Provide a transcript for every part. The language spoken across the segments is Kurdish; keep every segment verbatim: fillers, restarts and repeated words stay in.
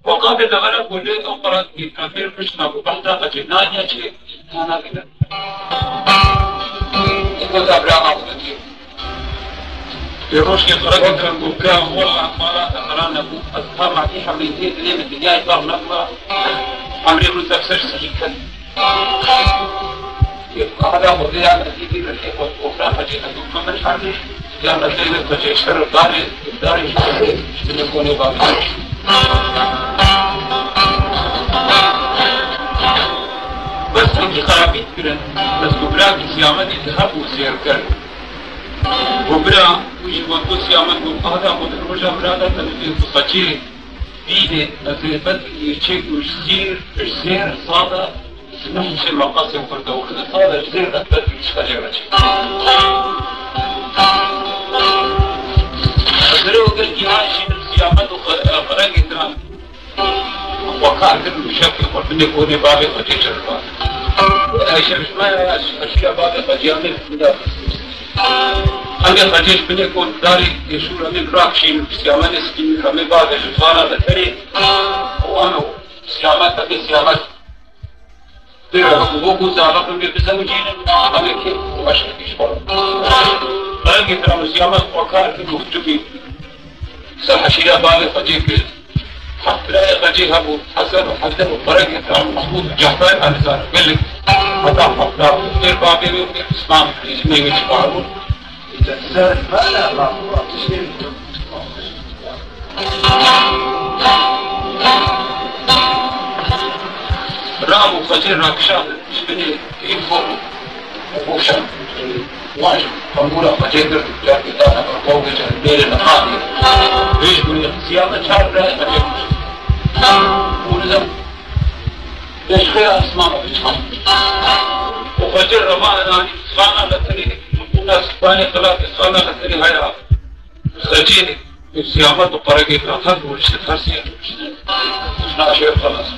Waqafê devera ku li Ankara kafir kuştina ku behda xecê naniye çi, nana bide. Ego da bira Ankara diye. Pêroşkê xerek kirin ku bira wela mala devera nebû. Ez ha matî hemrî tê dilê min dinyayê bar nebû. Hemrî min ser ser sihî ket. Hala Xwedê ya Mesîdî rihê xwe ofra xecê Ebû Muhammed Harbî, ya Mesîdî xecê şer darê, darê ji konê bavê. Bes hingî xerabî dikirin, bes ku bira Siyamedî dihebû zêrker. Ku bira, wî jî got, got Siyamed got, ada xwe di roja bira de tenê ku xecê bîne, ez ê bes çek û ji zêr, ji zêr sada, Ji nehîşê maqasê xwe dewr de, sala ji zêr de bet û ji xecê re çê. Xizirê û gel gîhan jî siyamet û xi-, xirengê diran xwe kar kirin û şevkê xwe binê konê bavê xwe tê çerpa. Eşev ji me ya, eşiya bavê xwe ciyanê finda. Em ê xecê ji binê kon darê êşûr em ê birakişîn, siyametê sikîn, em ê bavê ji xana veterê û em ê siyamet, em ê siyamet. Dera ku bo ku zava ku me bizewicînin, ame ki başka iş var. Rengê Trabzonê xwe kar kir û tu bî ser heşîra bavê xwe cê kir. Heft birayê xwe cê hebû, Hesen û Hesen û Xerengê Trabzon Mehmûd û Cehfer Elizar. Gelek heta heft bavê wê, Îslam, Îsmê wê çi bavû. Ser bala bavû, tiştê Rav û xecê rakişand ji binê kêf xwe û xweşand. Wan ji tembûra xecê girt û carkê dane ber xwe û vêca li bêrê niqandî. Vê ji binê xiziya me çar birayê xecê kuşt. Û nizam pêşxêra Îslam biçand. Û xecê revan anî xana li tenê û nas banê xilatê xana li tenê haya. Xecê û siyamet û qeregê ka her roj ji tersê roj. Naşê xelas.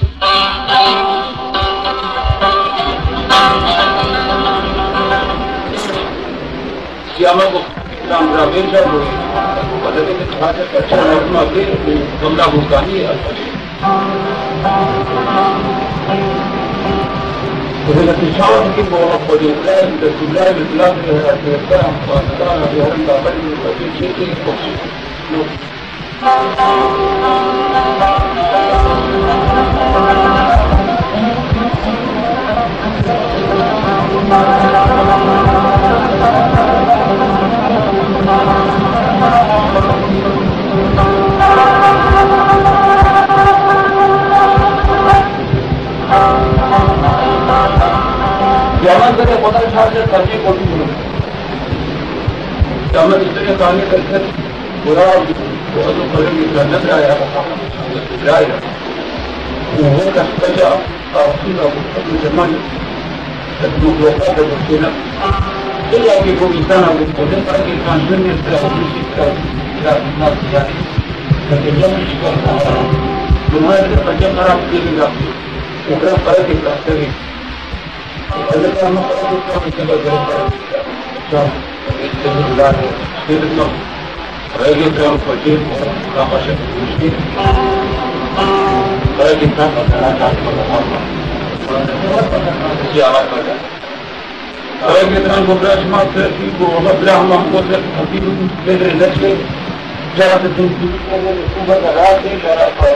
Siyamet û Îslam ra vêca bû. Xwedê xatir perçe merdima bê û gamla Gurganî el xecê. Hizmetê çawa dikî bo Xwedê Xwedayê bi destûrayê li Bila Xwedê Xwedê Xwedê Xwedê Xwedê Yaman bide xwe da çar car qencî kotî bûn. Yaman îstîrê qanî qirket. Gura û ez û xwedê wî bira ne birayê hev e, birayê. Û weke xweca axûn da bû, ez û Cemal ez û Muxloqa de doştê ne. Illa ki bu insana bu xwedê xwedê kan jin ne bira û jin bira bira nas yani. Xwedê jin ne bira bira. Bunlar da xwedê xarab bir bira. Û bira xwedê bira. Rengê diran ku bira ji ma tirkî ku wela bira hema gote hevî min bêdire neçe. Cara te din ku bira rastê cara xwe.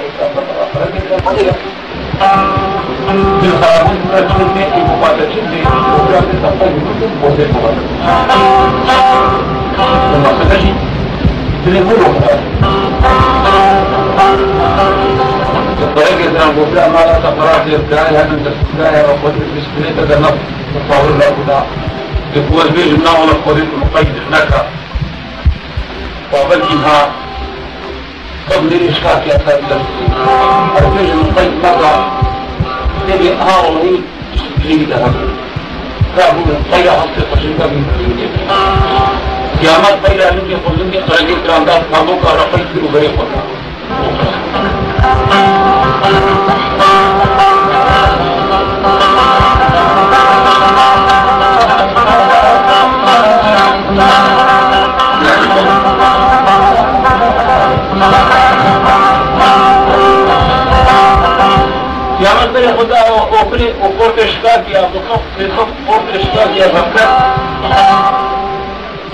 Dil xerabin bira çi dê ku bate çi dê ku bira te tapay gote gote. Mesela jî dilê wilo xwe. Rengê diran ku bira mala te xerab dê bira ya min te bira ya xwe dişkilê te de nab. Tawir la ku da. Di ku ez bêjim na wala xwedê tu miqeyd neka. Wa belkî ha qeblê îşkatiya te bide. Ez bêjim miqeyd neka. Têbê ha ronî lî de hebû. Ka bû miqeyda hastê xwe jin ka bî. Siyamet peyda lingê xwe lingê qirengê kiran da, taboka re qeyd kir û berê xwe da. û portê şikatiya biqif, biqif, portê şikatiya xefqet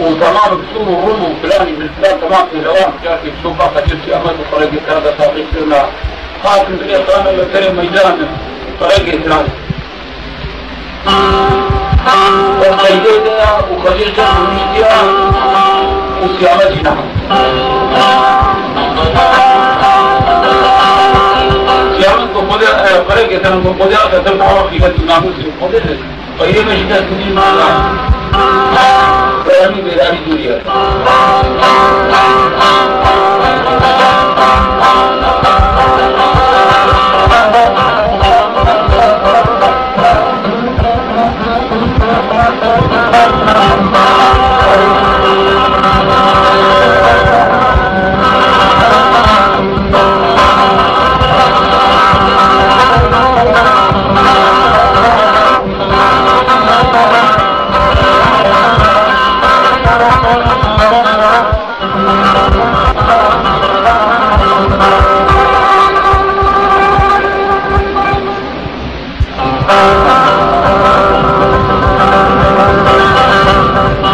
û temam bi Sûr û Rûm û filanî bi filan temam pêlewan, carkê çû baka Tirkiye me bi xeregê xera de taqîb kirina. Hatin bi êqan li serê meydan xeregê kiran. Û qeydê de ya û xecê ser û nîştiya û siyamet jî neha. Siyamet ku xwedê, e, xeregê kiran ku xwedê ake ser dawa qîmet û namûsê xwedê de. Xeyrê me ji dest nî mala. Beramî bêdarî dûr ye.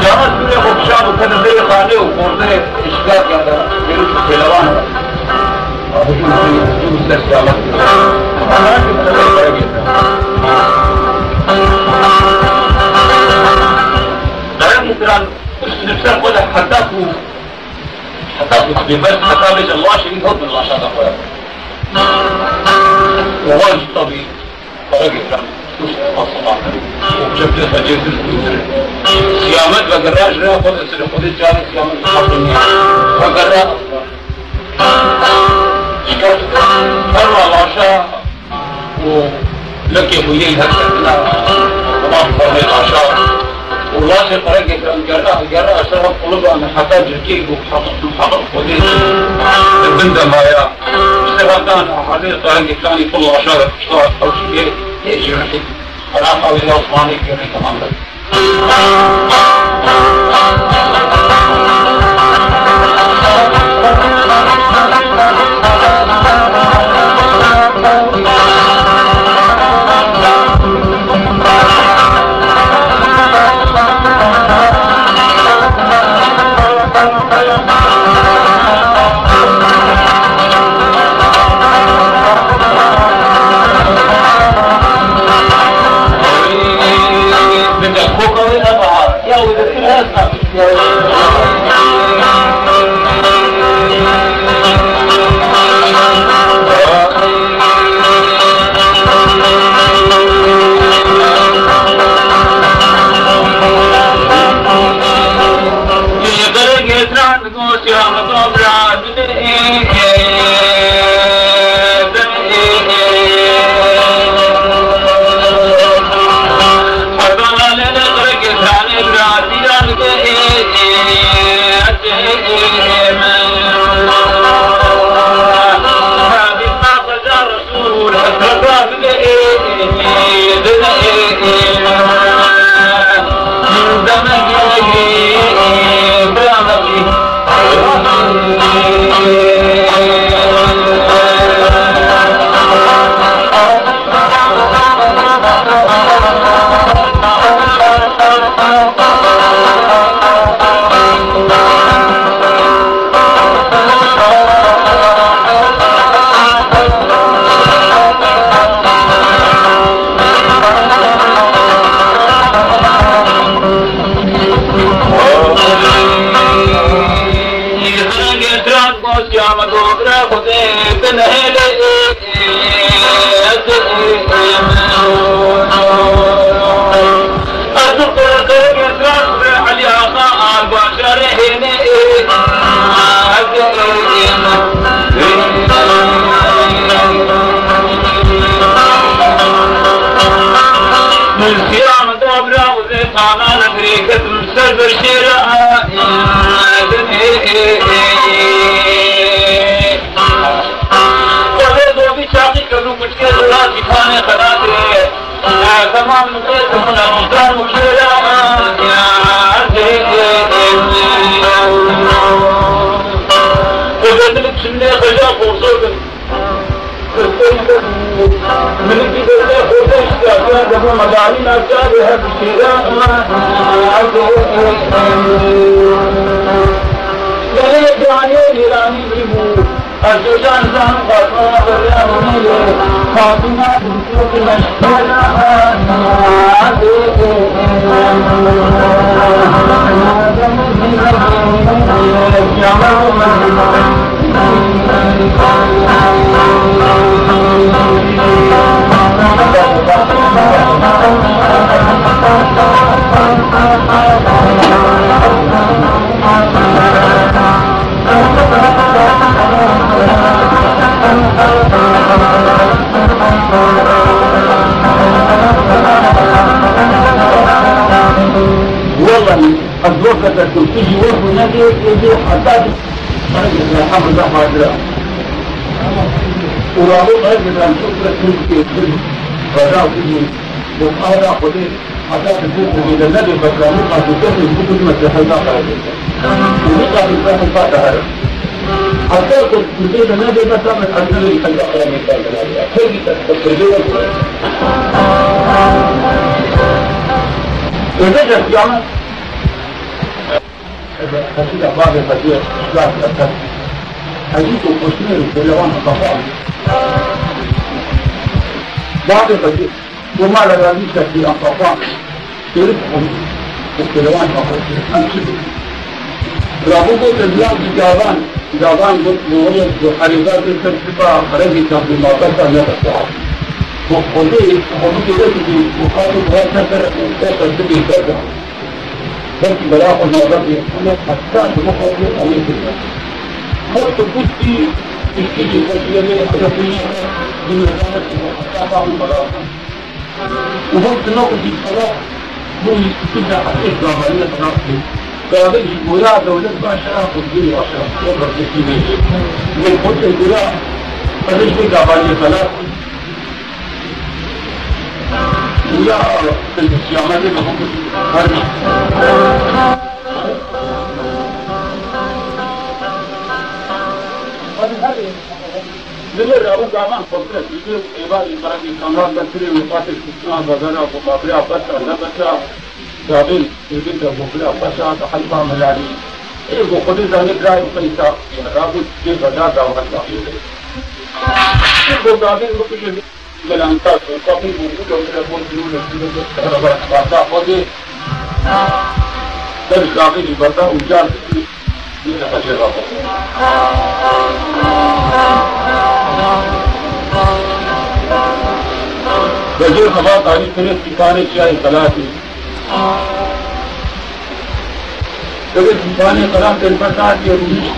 Siyamet Sûriyê xwe kişand û kete serê xanê û kordeyê îşgal kerde, vêrûs û pêlewan e. Dayak mutiran, li ser xwe de heta ku, heta ku dibê ber, heta bêje laşê wî, hewt bin laşa xwe. Û wan jî tevî, xeregê kiran, û çepê xecê dil û dir. Siyamet vegera ji rêya xwe de, serê xwe de carê siyamet bi heqê nîne. Vegera. Ji ber her laşa û lekê xwe yên her ketina, xwe formê laşa û laşê xeregê kiran gera, gera ser quluban heta cirkê ku heq, heq xwedê di bin de maya. Ji sebetan ahalê xeregê kiranî pil laşa ve kuşta ew jî yê, yê jî rihî. Xera qawî ya Osmanî kirî temam be. Milikî dewlê xwe pêş ketiye, dibû medalîna çavê her şêran. Gelê canê Îranî bû. Ez hêja nizanim Fatma Zehra bû. Fatma Wellahî, ez wekete ku tu jî wek wî nedê, êdî heta tu qeregrê Hemza Hadira. Û rabo qeregrê Hemza Hadira Tirkiyê, Reda bû, û qada Xwedê. Heta tu bû ku vêde nebê bekamî qasî kesê ji bo xizmetê heyda qeregrê. Û nîqasî kesê fate here. Heta ku tu vêde nebê bekamî ez nebê heyda qeregrê. Peki, tu vêde nebê. Êde de kiyamet. Qesîda bavê Xwedê, Xwedê, Xwedê. Hecî ku kuştinê û pêlewan xefa. Bavê Xwedê. Û mala razî sekî an xafan. Êrî xwe û pêlewan xwe em çi bikin? Rabû gote zilam jî gavan, gavan got, got, got, herêza dê ser tipa xerezî kan bi mabesta ne besa. Got, Xwedê, Xwedê têre dibî, got, xatû bi her ser ser, ser ser dibî ser ser. Belkî bela xwe navê, ama heta bi xwe bê, em ê kirî. Xwe tu gotî, tiştî jî xwe jî yê, xwe jî yê, heta xwe bela. Û hûn tino ku dît xelaq bûyî, tu de heqê gavaniyê xelaq bû. Gavê jî goya dewlet baş e, xwezî baş e, xwe rexnetî bêjî. Lê xwezê goya, ez ji vê gavaniyê xelaq bûm. Goya, ez ji siyamedê bi xwe bûm. Her ne. Li vir re û gavan xwe bire, li vir êvarî qereqî kanal be, tirê wê qatê kuştina vedera, ku babira besa, nebesa, gavên êdî de gofira besa, di helba milalî. Ê, ku Xwedê zanê birayê qeysa, rabû tê veda gavan da. Ê, ku gavên bikuje, Belanka, ku kapî bû, ku gavira bû, ku gavira bû, ku gavira bû, ku gavira bû, Ser gavê jî berda û car dikî, yê xecê rabû. Xecê xebat anî tirê sîpanê çiyayê Xelatê. Tirê sîpanê Xelatê berda yê rûnişt.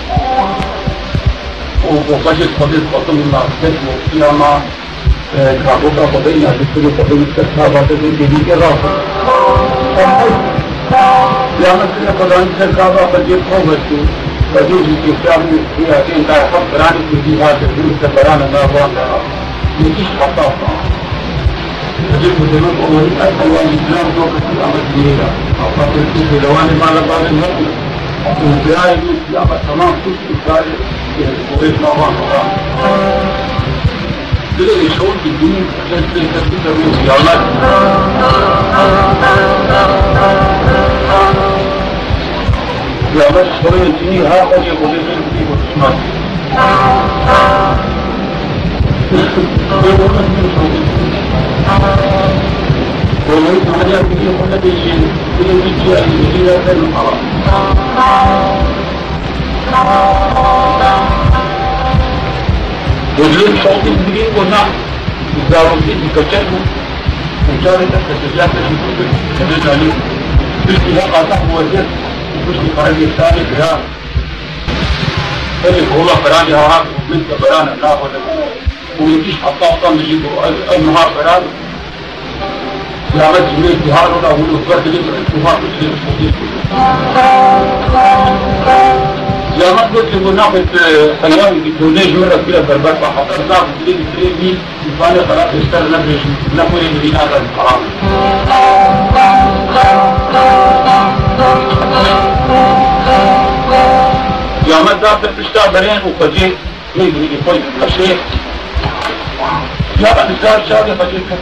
Û, û xecê xwedê xwetin û nas ket û qiyama. Kaboka xwe beyna diktirê xwe beyna ser kaba te bê têbî kê raxwe. Qiyamê kirê xwe danî ser kaba xwe cê xwe veştû. Xwedê jî kêşa bû, rûya kê da heft beranê kurdî hate, bû ser berana nav wan de. Yetiş heta xwe. Xwedê ku demek owerî, ev hewanî zilam do kir qiyamê dinê de. Heta kê pêlewanê mala bavê me bû. Û birayê min qiyamê temam kuşt û karê, e, xwedê nav wan xwe. Dilê şewitî bû, kes pê kes bikevin ziyamet. Ziyamet şewê cinî ha xwedê xwedê bê bikî ku kişmat. Bê xwedê bikî şewitî. Xwedê xwedê bikî xwedê bê jî, dilê bikî ya jî ya ser min xala. Wezîrê Şewqî digirî ku na zarokî dîkeçer bû. Û careke keseciyake jî bû, dibê zanî. Piştî heqata xwe wezîr û piştî qerebî starê giran. Herê kola beranê ha hat û min ke berane naxwe de. Û yekîş heta heta min jî got, ev, ev niha beran. Silamet cumhuriyet dihar ola wilo ber dilê min, tu ha tu dilê min. Silamet got ki bu nafet, e, xeyanî ki tu ne jûr re bile berbat ba hatar nafet dilê ki dilê min, insanê xelat êşter nebêjî, ne xwe yê dilî nadan haram. Silamet da te pişta berên û xwecê. Nêzîkî xwe qeşê. Ya, zar çavê xwe çêkir.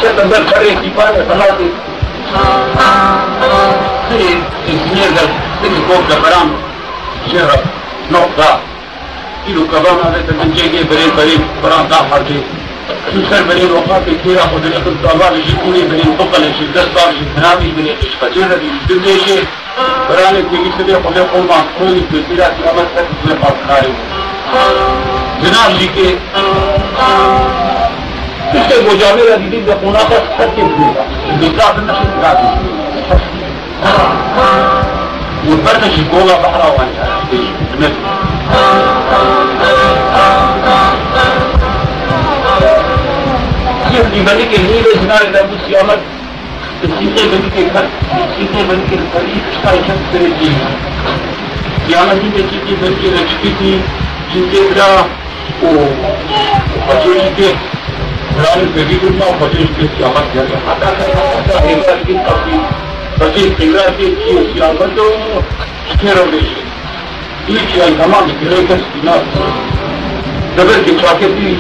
Kete ber xerê tîpanê xelatê. Sirê, sirê, sirê gov de beran jê re nokta. Îro kevana vete bin cêgê berê berê beran da herdê. Çû ser berê roqatê kêra xwe dirêxin, tava li jî kûrê berê biqeleşin, dest bavjî, binavî berê qişqecê re bî, bibêjê. Beranê têgî sibê xwe lê qolman, xwênî pêtîra kîyamet her tiştê qasnayê. Zinar jî kê. Tiştê gocavê re dîdî de qonaxa her kê bû. Dozra bin neşin zinar jî. Û berde ji gola behra wan. Yê dîbenikê nîvê zinarê de bû siyamet. Sîqê benikê ber, sîqê benikê li perî piştayê çend serê cî. Siyame nîvê sîqê benikê re çikitî, çintê bira û xwecê jî tê. Biranê pêvî durma û xwecê jî tê siyamet gerê. Heta heta hêva jî qasî. Xwecê pêvî tê çiyê siyamet û çikê re bêjê. Hiç, yani, tamam, bir kere kes inan. Demek ki çaketi bir,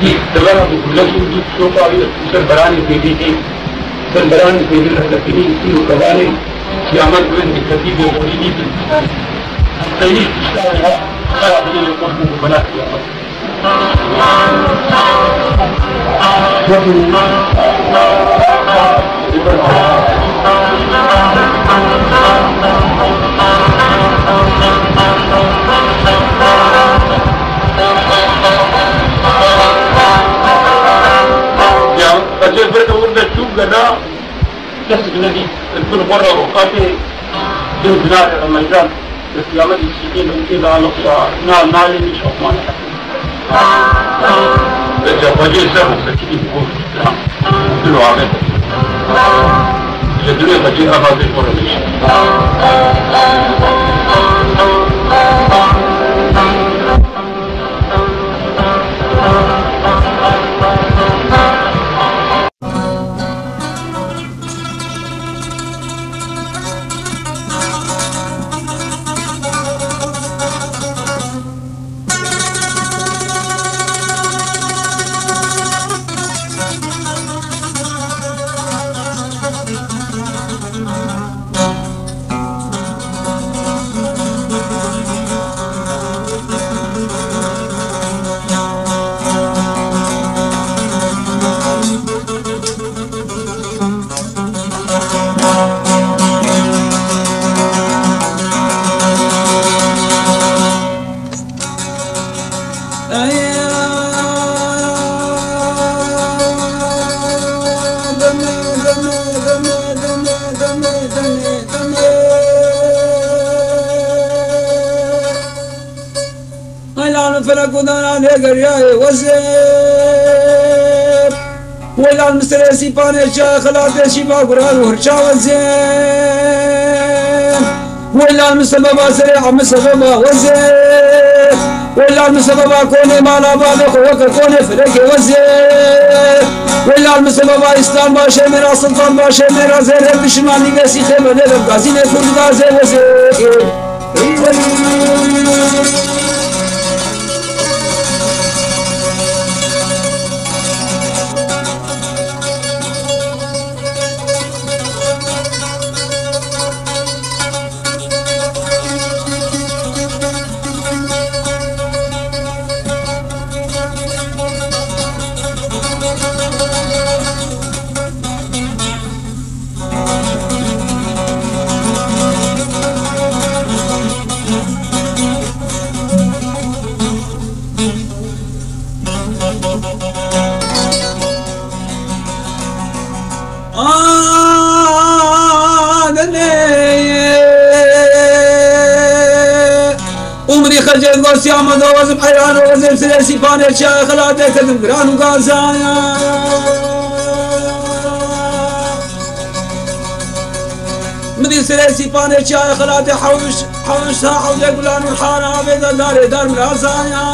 bir devara bu kulesi bir çok abi, ser beranê pêdî, ser beranê pêdî, reflekini, iti û kevanê, siyamet wê dikkatî bê xwedî dîtin. Seyî işte ya, kara bile yok, bu bana siyamet. Ya, xecê bir de werde çû geda, kes bile dî, bin xwe re avukatê, bin binare re meydan. Bi siyametî sîkê bin kê da nokta na nalê min şokman. Vece xwecê ser û sekînî bi gor. Dil û avê. Ji dilê xwecê eva vê xwe re bêjin. Ay lan felek û dana lê geriyayê wezê. Wê lan misterê sîpanê çiyayê xelatê şîva guran û hirça wezê. Wê lan misebeba serê emi sebeba wezê. Wê lan misebeba konê mala bavê xwe weke konê felekê wezê. Wê lan misebeba îslam başê mêra, sultan başê mêra, zêrê dişiman nîvê sîxê benê dev gazînê kurd gazê wezê. Umri xecê gosiya me da wezim heyran û wezim sirê sîpanê çiyayê xelatê ketim giran û gazaya. Min dî serê sîpanê çiyayê xelatê hewş, hewş ha hewlê gulan û hara avê de darê dar min razaya.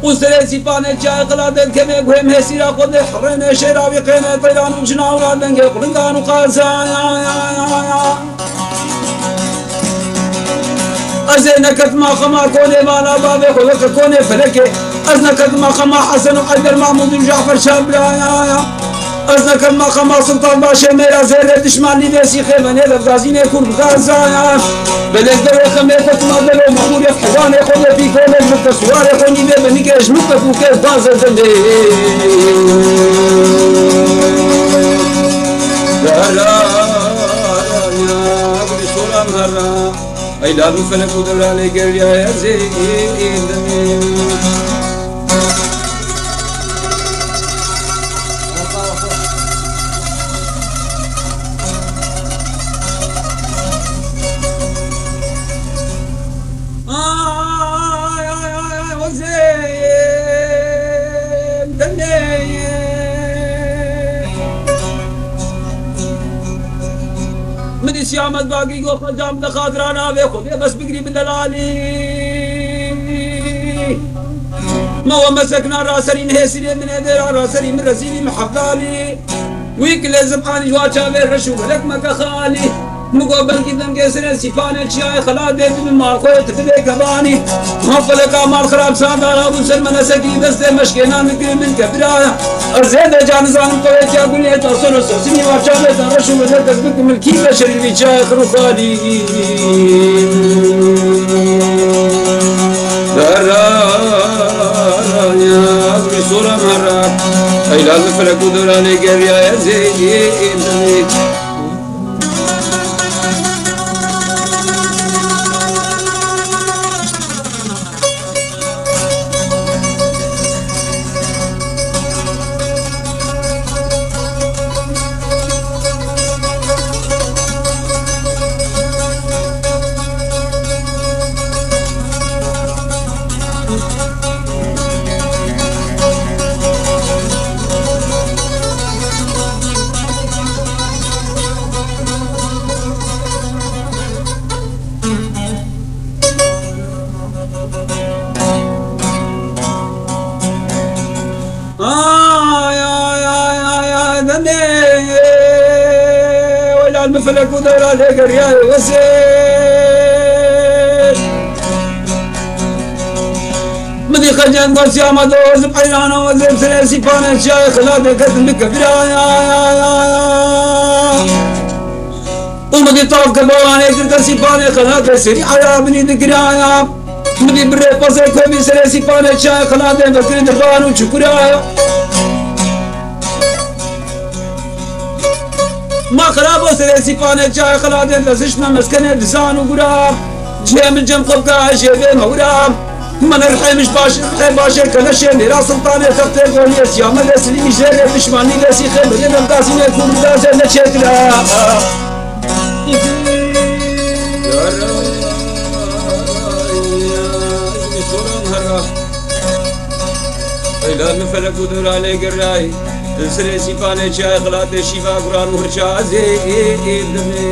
Û serê sîpanê çiyayê xelatê kemê guhê mehsîra xwe dê herênê şêra wî qênê teyran û cina û ra dengê qulingan û qazaya. Ez ê neketim axema konê mala bavê xwe weke konê felekê. Ez neketim axema Hesen û Heyder, Mahmûd û Cafer Şah biraya. Ez neketim axema Sultan Başê mêra zêrê dişman lîvê sîxê venê levgazînê kur bigazaya. Belê devê xemê te tuma delo mexûrê heywanê xwe lê pî konê ji min te suwarê xwe nîvê benîkê ji min te bûkê bazê demê. Herra, ya, gulî soran herra. Ey lal û felek û dewranê geriyaya zêdemê. Ay, ay, ay, ay, o zêdemê. Min dî Siyamet Bagî got, Xwecam, di xatira navê Xwedê bes bigirî bi delalî. Me we mesekna raserî nihêsîrê min ê dêra raserî min rezîlî min hefdalî. Wî ki lêzim anî ji wa çavê reş û belek meke xalî. Min got belkî dengê serê sîpanê çiyayê xelatê bibin mal xwe tu bibê kebanî. Ma feleka mal xirab sandana bû ser me nesekî destê meşkênan dikir min kebiraya. Ez zêde ca nizanim qewetiya gulê ta ser û sosinî wa çavê ta reş û belek ez bikim milkî beşerî vî çiyayê xir û xalî. Herra, ya, wî soran herra. Ey lal min felek û dewranê geriyaya zêdî. Ay, ay, ay, ay, ay, demê. Welal min felek û dewra lê geriyayê wesê. Min dî xecen got siyama dozim eyrana wezê serê sîpanê çiyayê xelatê ketin bi kebiraya. Û min dî tav ke bawanê kir ke sîpanê xelatê serî eya binî digiraya. Min dî bi rêpasê komî serê sîpanê çiyayê xelatê vekirî dirban û çukura. Ma xirabo serê sîpanê çiyayê xelatê vezişme meskenê disan û gura. Cihê min cem xwe bike ejê bê mewira. Min rihê min ji baş, rihê başê keleşê mêra sultanê textê goniyê siyame lê silîmî jêrê dişmanî lê sîxê berê demdasînê kurdazê neçêkira. Ey lal min felek û dewranê gerayî. Di sirê sîpanê çiyayê xelatê şîva guran û hirçazê dimê.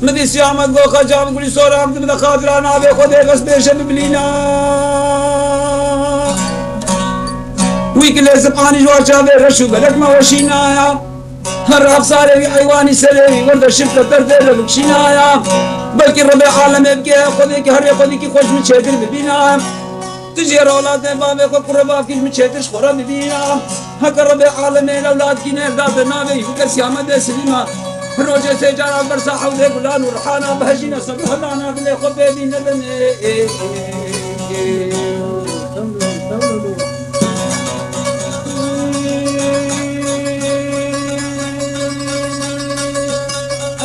Min dî Siyamet got, Xecam Gulî Soran, min de xatira navê Xwedê bes bêje bibilîna. Wî ki lêzim anî ji wa çavê reş û belek me weşînaya. Her afsarê wî eywanî serê wî werde şifre derdê re bikşînaya. Belkî Rebê alemê bike Xwedê ki herê Xwedî ki xweş min çêtir bibîna. Tu jê re welatê bavê xwe kurê bavkî ji min çêtir ji xwe re bibîna. Heke Rebê alemê lewlatkî nêr date navê wî bike Siyamedê Silîma. Rojê sê cara bersa hewdê gulan û rihana bihejîne ser û helana dilê xwe pê bîne demê.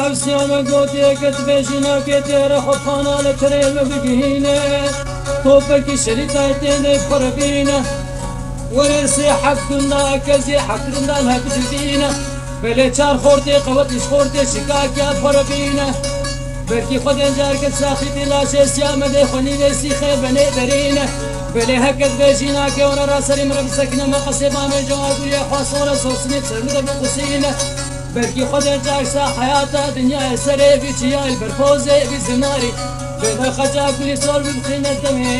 Ev siyame gotiye ke dibêjî nakê têre xwe pana li tirê min bigihîne. Topekî şerîtayê têne xwe re bîne. Werê sê heft gunda eke zê heft rindan hep dibîne. Belê çar xortê qewet ji xortê şikakiya xwe re bîne. Belkî xwedên carkir saxîtî laşê siya me dê xwe nîvê sîxê venê derîne. Belê heket bêjî nake ora ra serî min re bisekine me qesê bamê cewagûyê xwe sore sosinî bi ser min de biqusîne. Belkî xwedên car sa heyata dinyayê serê vî çiyayê li ber pozê vî zinarî. Bêne xeca gulî sor bibixîne demê.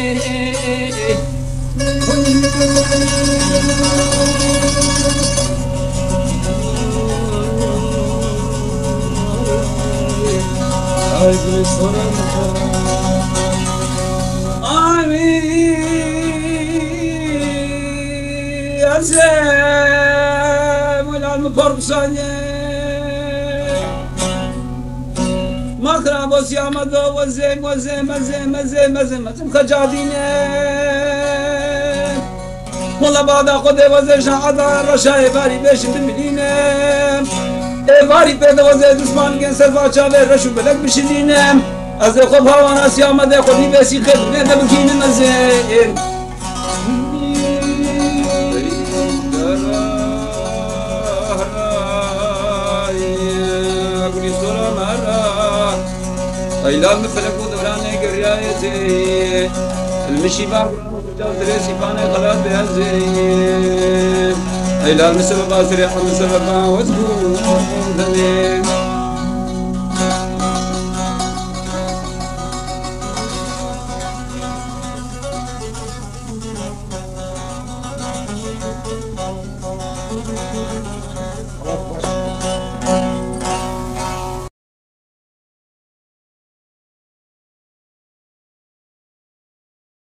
Ay gulî sor. Ay, ez ê Mûlan min por bisaniye. Ma xirabo siyama do wezê, wezê, mezê, mezê, mezê, mezê, xeca dîne. Wala bada xwe dê wezê şaada reşa êvarî bêşin bimilîne. Êvarî pê de wezê disman gen ser va çavê reş û belek bişinîne. Ez ê xwe bi hawana siyama dê xwe dî bêsî xêr ne de bikînim ez ê. Eylal mi felek û devranê geriyayê tê. Elmişî ba gurano kuca dirê sîpanê xelat beyazê. Eylal mi sebeba zirê hemî sebeba wez bû demê.